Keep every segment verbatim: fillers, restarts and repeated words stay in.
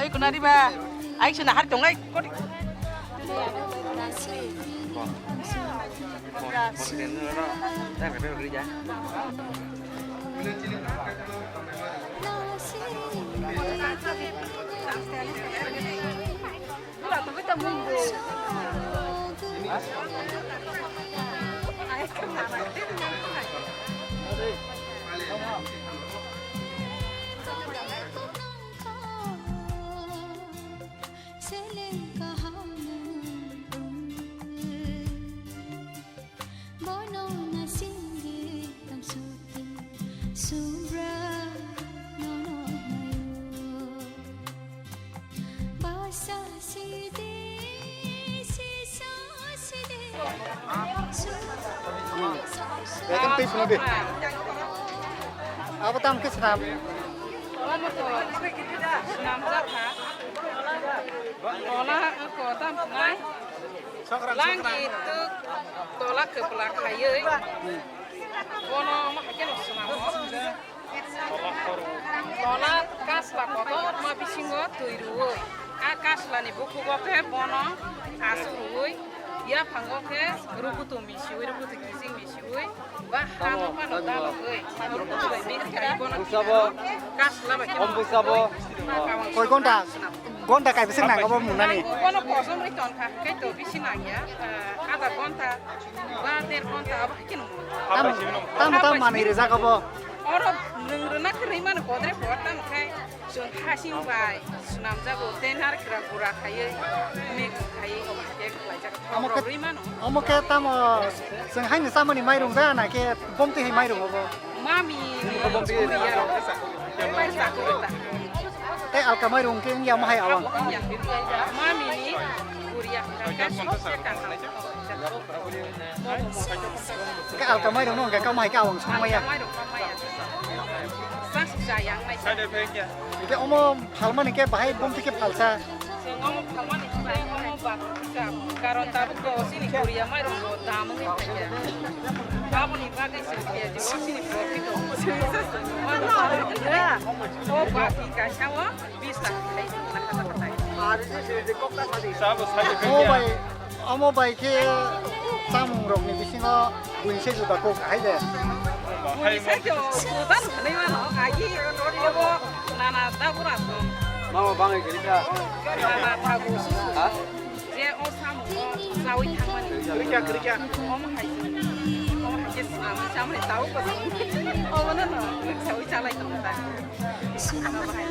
Oi, kunari ba. Ai, sina har tongai. Kori. Seleng kaham wngwi, bono naisingwi tongsuti subra nono naio. Basa sidi, sisa sidi. Betung twi phunuk di. Abo tam khe swnam. Omo to swnamjak kha. Tola ko tam nai. Langki tuk tola kwpla khaiwi. Bono omo hai kheno swnamo. Tola kasla kotorma bisingo twi rwui, a kaslani bukhugo khe bono aswk rwui, yaphango khe rukutu misiui, rukutu kiching misiui, ba hano phano dalogwi, rukutu bai mix khai bono kasla bai khe. Koi ghonta, ghonta kaibwswk nango bo mungnani? Bono kosom ri tonkha, hwnkhe to bisi nangya, ah, adha ghonta. Ba der ghonta abo hai kheno. Tamo, tamo, tamo manwi rijak abo. Oro nwng rwna kwrwi mano kodre bo tamo khai chwng hasing bai swnamjago tei narikra gura khaiwi mix khaiwi obo hai khe khlaijak. Omo khe, rwi mano. Omo khe tamo chwng haino chamani mairung da na khe bomtwi hai mairung obo? Mami ni chumri ya. Tei alka mairung khe wngya omo hai awang. Mami ni guriya. Khe alka mairung no hwnkhe kamo hai khe awang song maya. Hwnkhe omo phalmani khe bahai bomtwi khe phalsa. Karon tabuk to chini guriya mairung bo dam wngwi phaikha. Aboni bagwi se khe chini profit o. O bati kaisa o. Omo bai, omo bai khe chamung rok ni bisingo buini se juda kok hai de. Buini se juda no hwnwi mano, agi abo nana dabura song. Mama bangwi gari kha. Nana thagu. Ha? Je o samung o chawi thangmani. Krikya, krikya. Omo hai, omo hai khe samung chamani tau ko. Omo no no, chawi chalai tong ta. Omo hai.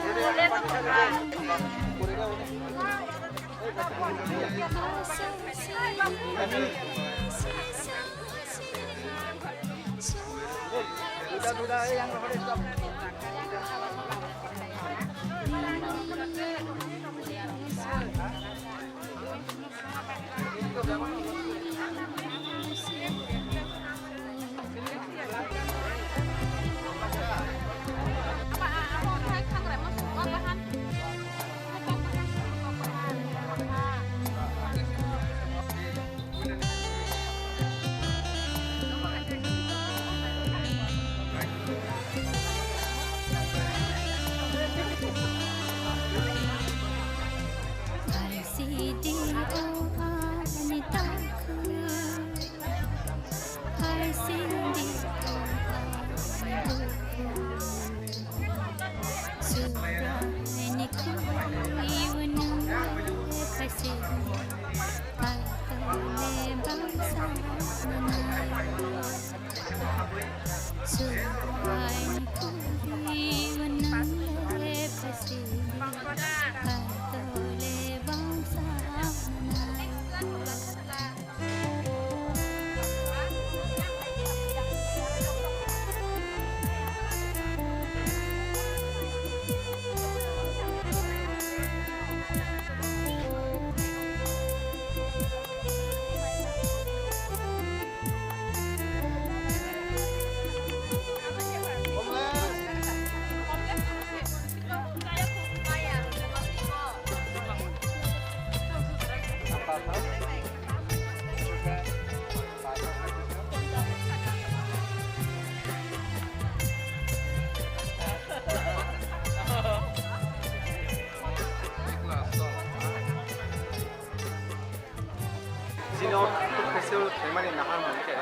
Chini o festival khaimani nahar mankhe,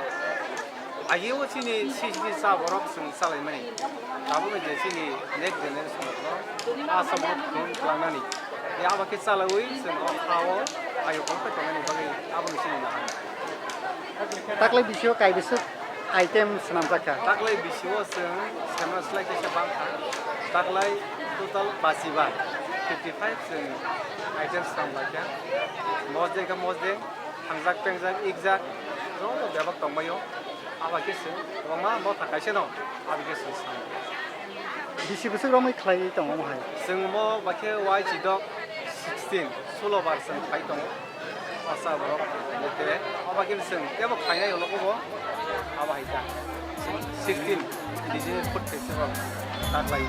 agio chini C C T cha borok chwng chalaimani, tabukni je chini next generation rokno a samung phunuk twlangnani, je abo khe chalaui chwng o ha-o ayuk rok tongnani bagwi abono chini nahar. Taklai bisio kaibiswk item swnamjak kha? Taklai bisio chwng sema slai kaisa bang kha. Taklai total basiba fifty five chwng item swnamjak kha. Mosde khe mosde, thangjak, pengjak, ikjak, joto bebak tongbaio. Abo khe chwng kwbangma motha kaisa no, abo khe chwng swnamjak. Bisi bwswk romwi khlaiwi tongo omo hai? Chwng omo bakhe wai chidok sixteen, sulo bar chwng khai tongo. Bwsa borok, ete, obo khe chwng teibo khainai ulo obo, abo hai ta. Sixteen, indigenous food festival, taklai.